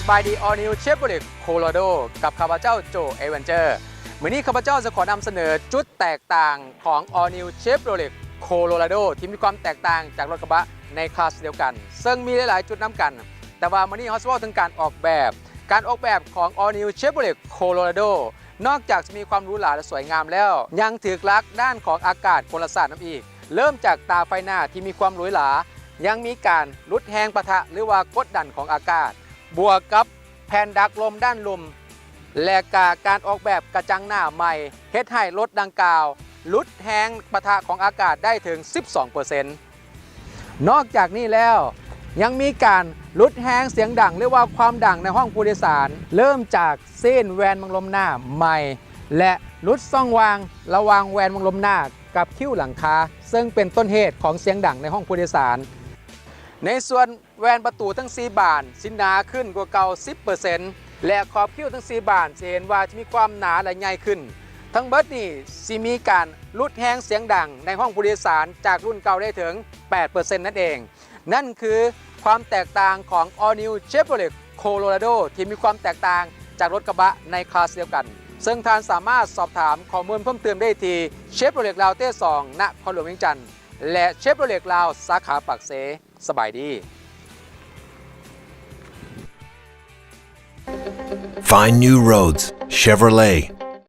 ສະບາຍດີ All New Chevrolet Colorado ກັບຂ້າພະເຈົ້າ ໂຈ Adventure. ມື້ນີ້ຂ້າພະເຈົ້າຈະຂໍນຳສະເໜີຈຸດແຕກຕ່າງຂອງ All New Chevrolet Colorado ທີ່ມີຄວາມແຕກຕ່າງຈາກລົດກະບະໃນຄລາສດຽວກັນ ເຊິ່ງມີຫຼາຍໆຈຸດນຳກັນ. ແຕ່ວ່າມື້ນີ້ເຮົາຈະເວົ້າເຖິງການອອກແບບ. ການອອກແບບຂອງ All New Chevrolet Colorado ນອກຈາກຈະມີຄວາມຫຼູຫຼາ ແລະ ສວຍງາມແລ້ວ ຍັງຖືກຫຼັກດ້ານຂອງອາກາດກົນລະສາດນຳອີກ. ເລີ່ມຈາກຕາໄຟໜ້າທີ່ມີຄວາມຫຼູຫຼາ, ຍັງມີການຫຼຸດແຮງປະທະ ຫຼືວ່າກົດດັນຂອງອາກາດ, ບວກກັບແຜ່ນດັກລົມດ້ານລຸ່ມ ແລະ ກະການອອກແບບກະຈັງໜ້າໃໝ່ ເຮັດໃຫ້ລົດດັ່ງກ່າວຫຼຸດແຮງປະທະຂອງອາກາດໄດ້ເຖິງສິບສອງເປີເຊັນ. ນອກຈາກນີ້ແລ້ວ ຍັງມີການຫຼຸດແຮງສຽງດັງ ຫຼືວ່າຄວາມດັງໃນຫ້ອງຜູ້ໂດຍສານ, ເລີ່ມຈາກຊີ້ນແວ່ນບັງລົມໜ້າໃໝ່ ແລະ ຫຼຸດຊ່ອງວ່າງລະຫວ່າງແວ່ນບັງລົມໜ້າກັບຄິ້ວຫຼັງຄາ, ເຊິ່ງເປັນຕົ້ນເຫດຂອງສຽງດັງໃນຫ້ອງຜູ້ໂດຍສານ. ໃນສ່ວນແວ່ນປະຕູທັງສີ່ບານຊິໜາຂຶ້ນກວ່າເກົ່າສິບເປີເຊັນ ແລະ ຂອບຄິ້ວທັງສີ່ບານຈະເຫັນວ່າຈະມີຄວາມໜາ ແລະ ໃຫຍ່ຂຶ້ນ. ທັງເບິດນີ້ຊິມີການຫຼຸດແຮງສຽງດັງໃນຫ້ອງຜູ້ໂດຍສານຈາກລຸ້ນເກົ່າໄດ້ເຖິງແປດເປີເຊັນນັ້ນເອງ. ນັ້ນຄືຄວາມແຕກຕ່າງຂອງ All New Chevrolet Colorado ທີ່ມີຄວາມແຕກຕ່າງຈາກລົດກະບະໃນຄລາສດຽວກັນ, ເຊິ່ງທ່ານສາມາດສອບຖາມຂໍ້ມູນເພີ່ມເຕີມໄດ້ທີ່ Chevrolet ລາວເຕສອງ ນະຄອນຫຼວງວຽງຈັນ ແລະ Chevrolet ລາວ ສາຂາປາກເຊ. ສະບາຍດີ. Find new roads, Chevrolet.